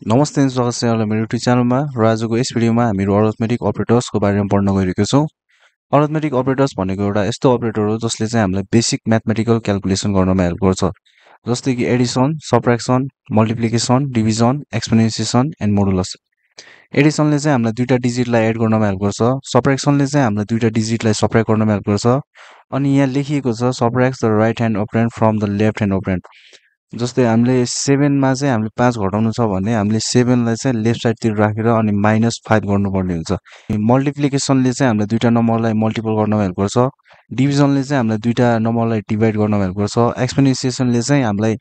नमस्ते स्वागत छ यहाँलाई मेरो युट्युब च्यानलमा र आजको यस भिडियोमा हामीहरू अरिथमेटिक अपरेटर्सको बारेमा पढ्न गइरहेका छौँ। अरिथमेटिक अपरेटर्स भनेको एउटा यस्तो अपरेटर हो जसले चाहिँ हामीलाई बेसिक म्याथमेटिकल क्याल्कुलेसन गर्नमा हेल्प गर्छ। जस्तै कि addition, subtraction, multiplication, division, exponentiation and modulus. एडिसनले चाहिँ हामीलाई दुईटा डिजिटलाई एड गर्नमा हेल्प गर्छ। सब्ट्र्याक्सनले चाहिँ हामीलाई दुईटा डिजिटलाई सब्ट्र्याक्ट गर्नमा हेल्प गर्छ। अनि यहाँ लेखिएको छ subtracts the right hand operand from the left hand operand. जस्तै हामीले 7मा चाहिँ हामीले 5 घटाउनु छ भने हामीले 7लाई चाहिँ लेफ्ट साइडतिर राखेर अनि -5 गर्नुपर्ने हुन्छ। मल्टिप्लिकेसनले चाहिँ हामीलाई दुईटा नम्बरलाई मल्टिपल गर्नमा हेल्प गर्छ। डिभिजनले चाहिँ हामीलाई दुईटा नम्बरलाई डिभाइड गर्नमा हेल्प गर्छ। एक्सपोनेन्सिएसनले चाहिँ हामीलाई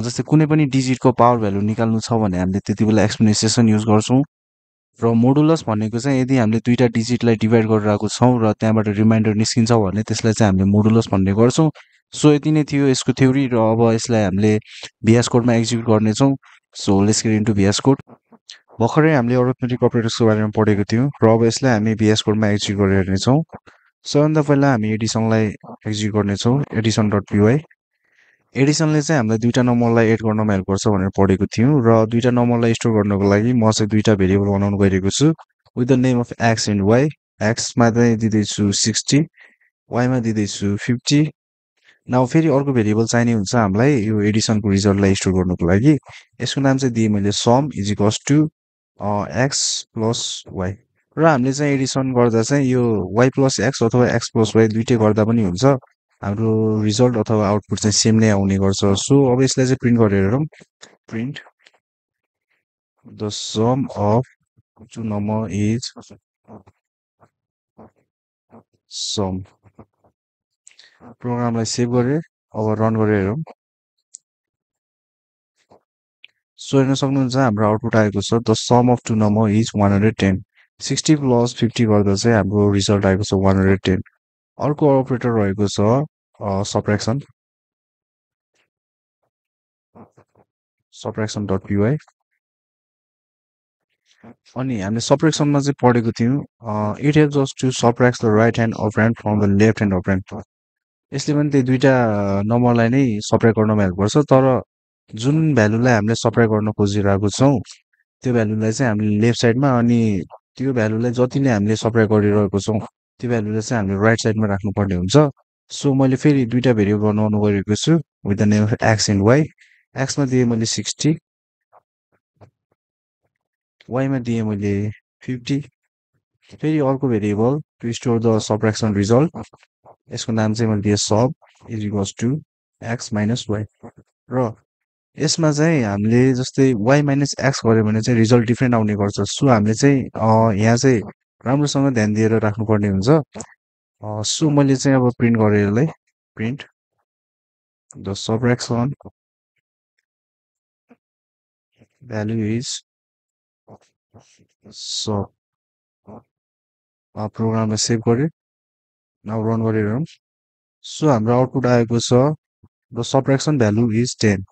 जस्तै कुनै पनि डिजिटको पावर भ्यालु निकाल्नु छ भने हामीले त्यति बेला एक्सपोनेन्सिएसन युज गर्छौँ। र मोडुलस भनेको चाहिँ यदि हामीले दुईटा डिजिटलाई डिभाइड गरिरहेको छौँ र त्यहाँबाट रिमाइन्डर निस्किन्छ भने त्यसलाई चाहिँ हामीले मोडुलस भन्ने गर्छौँ। सो यति नै थियो यसको थ्योरी र अब यसलाई हामीले VS कोडमा एक्जिक्युट गर्नेछौँ। So let's get into VS code. भर्खरै हामीले अरिथमेटिक अपरेटर्सको बारेमा पढेको थियौँ र अब यसलाई हामी VS कोडमा एक्जिक्युट गरिरहेछौँ। सबभन्दा पहिला हामी एडिसनलाई एक्जिक्युट गर्नेछौँ, एडिसन.py। एडिसनले चाहिँ हामीलाई दुईटा नम्बरलाई एड गर्नमा हेल्प गर्छ भनेर पढेको थियौँ र दुईटा नम्बरलाई स्टोर गर्नको लागि म चाहिँ दुईटा भेरिएबल बनाउन गइरहेको छु with the name of X and Y. एक्समा चाहिँ दिँदैछु 60, वाइमा दिँदैछु 50। नाउ फेरि अर्को भेरिएबल चाहिने हुन्छ हामीलाई यो एडिसनको रिजल्टलाई स्टोर गर्नुको लागि। यसको नाम चाहिँ दिएँ मैले sum is equals to x plus y. र हामीले चाहिँ एडिसन गर्दा चाहिँ यो वाइ प्लस एक्स अथवा एक्स प्लस वाइ दुइटै गर्दा पनि हुन्छ। हाम्रो रिजल्ट अथवा आउटपुट चाहिँ सेम नै आउने गर्छ। सो अब यसलाई चाहिँ प्रिन्ट गरेर हेरौँ। Print the sum of two number is sum. प्रोग्रामलाई सेभ गरेँ, अब रन गरेर हेरौँ। सो हेर्न सक्नुहुन्छ हाम्रो आउटपुट आएको छ the sum of two number is 110। 60 plus 50 गर्दा चाहिँ हाम्रो रिजल्ट आएको छ 110। अर्को अपरेटर रहेको छ सब्ट्र्याक्सन, सब्ट्र्याक्सन.py। अनि हामीले सब्ट्र्याक्सनमा चाहिँ पढेको थियौँ it helps us to subtract the right hand operand from the left hand operand. यसले पनि त्यही दुईटा नम्बरलाई नै सब्ट्र्याक्ट गर्नमा हेल्प गर्छ। तर जुन भ्यालुलाई हामीले सब्ट्र्याक्ट गर्न खोजिरहेको छौँ त्यो भ्यालुलाई चाहिँ हामीले लेफ्ट साइडमा अनि त्यो भ्यालुलाई जति नै हामीले सब्ट्र्याक्ट गरिरहेको छौँ त्यो भ्यालुलाई चाहिँ हामीले राइट साइडमा राख्नुपर्ने हुन्छ। सो मैले फेरि दुईटा भेरिएबल बनाउनु गइरहेको छु with the name of X and Y. एक्समा दिएँ मैले 60, वाइमा दिएँ मैले 50। फेरि अर्को variable to store the subtraction result, यसको नाम चाहिँ मैले दिएँ sub is equals to X minus Y. र यसमा चाहिँ हामीले जस्तै वाइ माइनस एक्स गऱ्यो भने चाहिँ रिजल्ट डिफ्रेन्ट आउने गर्छ। सो हामीले चाहिँ यहाँ चाहिँ राम्रोसँग ध्यान दिएर राख्नुपर्ने हुन्छ। सो मैले चाहिँ अब प्रिन्ट गरेर यसलाई print the subtraction value is sub. प्रोग्रामलाई सेभ गरेँ, नाउ रन गरेर हेरौँ। सो हाम्रो आउटपुट आएको छ the subtraction value is 10।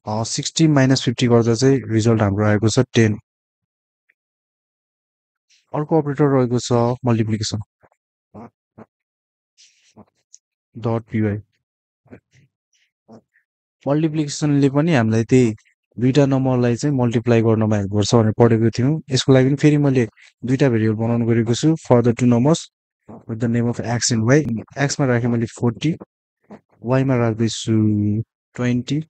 60 minus 50 गर्दा चाहिँ रिजल्ट हाम्रो आएको छ 10। अर्को अपरेटर रहेको छ मल्टिप्लिकेसन .py। मल्टिप्लिकेसनले पनि हामीलाई त्यही दुईटा नम्बरलाई चाहिँ मल्टिप्लाई गर्नमा हेल्प गर्छ भनेर पढेको थियौँ। यसको लागि पनि फेरि मैले दुईटा भेरिएबल बनाउनु गएको छु for the two numbers with the name of X and Y. एक्समा राखेँ मैले 40, वाइमा राख्दैछु 20।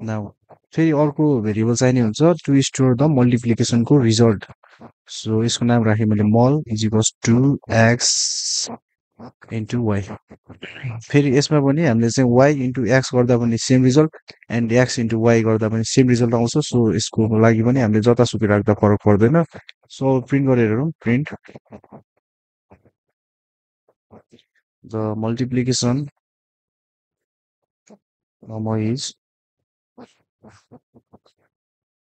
नाउ फेरि अर्को भेरिएबल चाहिने हुन्छ टु स्टोर द मल्टिप्लिकेसनको रिजल्ट। सो यसको नाम राखेँ मैले mul is equals to X into Y. फेरि यसमा पनि हामीले चाहिँ वाइ इन्टु एक्स गर्दा पनि same result and x into y गर्दा पनि सेम रिजल्ट आउँछ। सो यसको लागि पनि हामीले जतासुकै राख्दा फरक पर्दैन। सो प्रिन्ट गरेर हेरौँ। Print the multiplication number is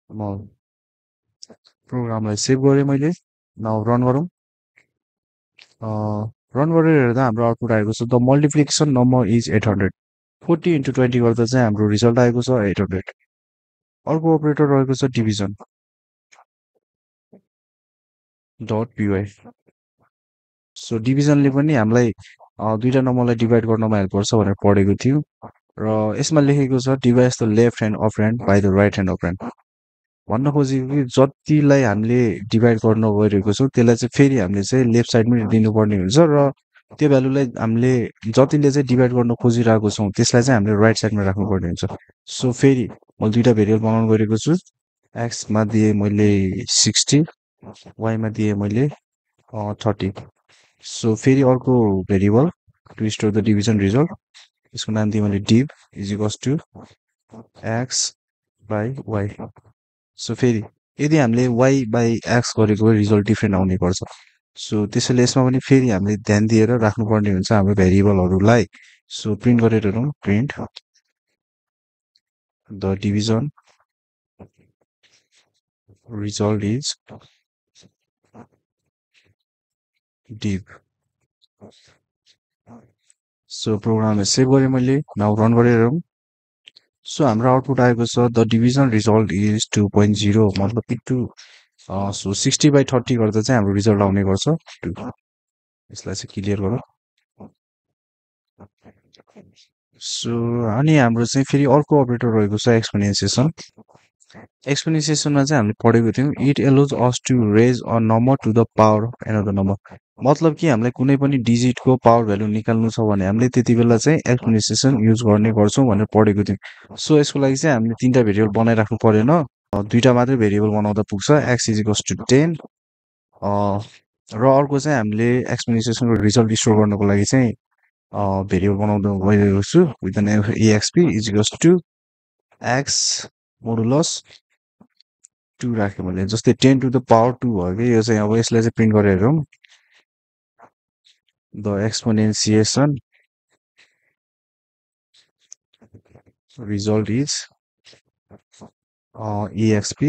mul. प्रोग्रामलाई सेभ गरेँ मैले, नाउ रन गरौँ। रन गरेर हेर्दा हाम्रो आउटपुट आएको छ the multiplication number is 800। 40 into 20 गर्दा चाहिँ हाम्रो रिजल्ट आएको छ 800। अर्को अपरेटर रहेको छ डिभिजन .py। सो डिभिजनले पनि हामीलाई दुईटा नम्बरलाई डिभाइड गर्नमा हेल्प गर्छ भनेर पढेको थियौँ। र यसमा लेखेको छ divides the left hand operand by the right hand operand भन्न खोजेको कि जतिलाई हामीले डिभाइड गर्न गइरहेको छौँ त्यसलाई चाहिँ फेरि हामीले चाहिँ लेफ्ट साइडमै दिनुपर्ने हुन्छ र त्यो भ्यालुलाई हामीले जतिले चाहिँ डिभाइड गर्न खोजिरहेको छौँ त्यसलाई चाहिँ हामीले राइट साइडमा राख्नुपर्ने हुन्छ सो फेरि म दुईवटा भेरिएबल बनाउनु गइरहेको छु एक्समा दिएँ मैले 60 वाइमा दिएँ मैले 30 सो फेरि अर्को variable to store the division result यसको नाम दिएँ मैले div is equals to X by Y so फेरि यदि हामीले वाइ बाई एक्स गरेको रिजल्ट डिफ्रेन्ट आउने गर्छ सो त्यसैले यसमा पनि फेरि हामीले ध्यान दिएर राख्नुपर्ने हुन्छ हाम्रो भेरिएबलहरूलाई सो प्रिन्ट गरेर हेरौँ print the division result is div so प्रोग्रामलाई सेभ गरेँ मैले नाउ रन गरेर हेरौँ सो हाम्रो आउटपुट आएको छ द डिभिजन रिजल्ट इज 2.0 मतलब कि 2 सो 60/30 गर्दा चाहिँ हाम्रो रिजल्ट आउने गर्छ 2 यसलाई चाहिँ क्लियर गरौँ सो अनि हाम्रो चाहिँ फेरि अर्को अपरेटर रहेको छ एक्सपोनेन्सिएसन एक्सपोनेन्सिएसनमा चाहिँ हामीले पढेको थियौँ it allows us to raise a number to the power of another number मतलब कि हामीलाई कुनै पनि डिजिटको पावर भ्यालु निकाल्नु छ भने हामीले त्यति बेला चाहिँ एक्सपोनेन्सिएसन युज गर्ने गर्छौँ भनेर पढेको थियौँ सो यसको लागि चाहिँ हामीले तिनवटा भेरिएबल बनाइराख्नु परेन दुईवटा मात्रै भेरिएबल बनाउँदा पुग्छ एक्स इज इक्वल्स टु 10 र अर्को चाहिँ हामीले एक्सपोनेन्सिएसनको रिजल्ट स्टोर गर्नको लागि चाहिँ भेरिएबल बनाउँदा गइरहेको छु with the name xp is equals to x modulus 2 राखेँ मैले जस्तै 10 टु द पावर 2 भयो कि यो चाहिँ अब यसलाई चाहिँ प्रिन्ट गरेर हेरौँ the exponentiation result is EXP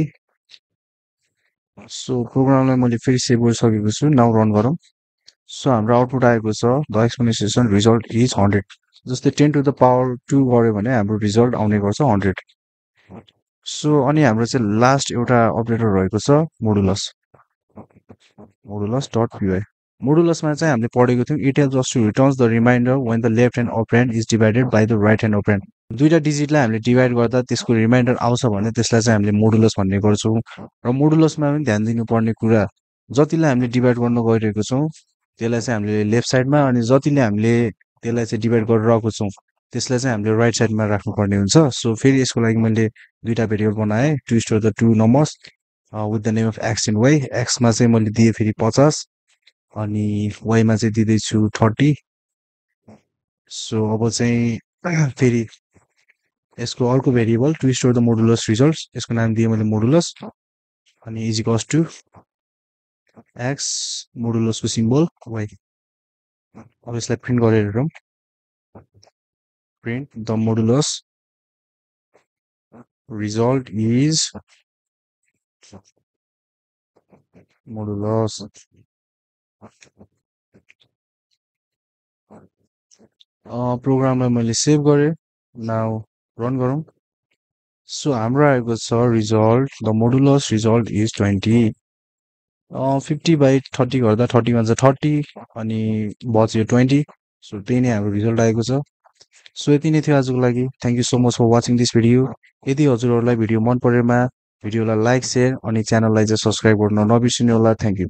so प्रोग्रामलाई मैले फेरि सेभ गरिसकेको छु नाउ रन गरौँ सो हाम्रो आउटपुट आएको छ द एक्सपोनेन्सिएसन रिजल्ट इज 100 जस्तै 10 टु द पावर 2 गऱ्यो भने हाम्रो रिजल्ट आउने गर्छ 100 सो अनि हाम्रो चाहिँ लास्ट एउटा अपरेटर रहेको छ मोडुलस मोडुलस डट पिवाई मोडुलसमा चाहिँ हामीले पढेको थियौँ it helps us to returns the remainder when the left hand operand is divided by the right hand operand दुईवटा डिजिटलाई हामीले डिभाइड गर्दा त्यसको रिमाइन्डर आउँछ भने त्यसलाई चाहिँ हामीले मोडुलस भन्ने गर्छौँ र मोडुलसमा पनि ध्यान दिनुपर्ने कुरा जतिलाई हामीले डिभाइड गर्न गइरहेको छौँ त्यसलाई चाहिँ हामीले लेफ्ट साइडमा अनि जतिले हामीले त्यसलाई चाहिँ डिभाइड गरिरहेको छौँ त्यसलाई चाहिँ हामीले राइट साइडमा राख्नुपर्ने हुन्छ सो फेरि यसको लागि मैले दुईवटा भेरिएबल बनाएँ to store the 2 numbers with the name of X and Y एक्समा चाहिँ मैले दिएँ फेरि 50 अनि वाइमा चाहिँ दिँदैछु 30 सो अब चाहिँ फेरि यसको अर्को variable to store the modulus results यसको नाम दिएँ मैले मोडुलस अनि इज इक्वल्स टु एक्स मोडुलसको सिम्बल वाइ अब यसलाई प्रिन्ट गरेर हेरौँ print the modulus result is modulus प्रोग्रामलाई मैले सेभ गरेँ नाउ रन गरौँ सो हाम्रो आएको छ result the modulus result is 20 50/30 गर्दा 30 भन्छ 30 अनि बच्यो 20 सो त्यही नै हाम्रो रिजल्ट आएको छ सो यति नै थियो आजको लागि thank you so much for watching this video यदि हजुरहरूलाई भिडियो मन परेमा भिडियोलाई लाइक सेयर अनि च्यानललाई चाहिँ सब्सक्राइब गर्न नबिर्सिनु होला थ्याङ्क यू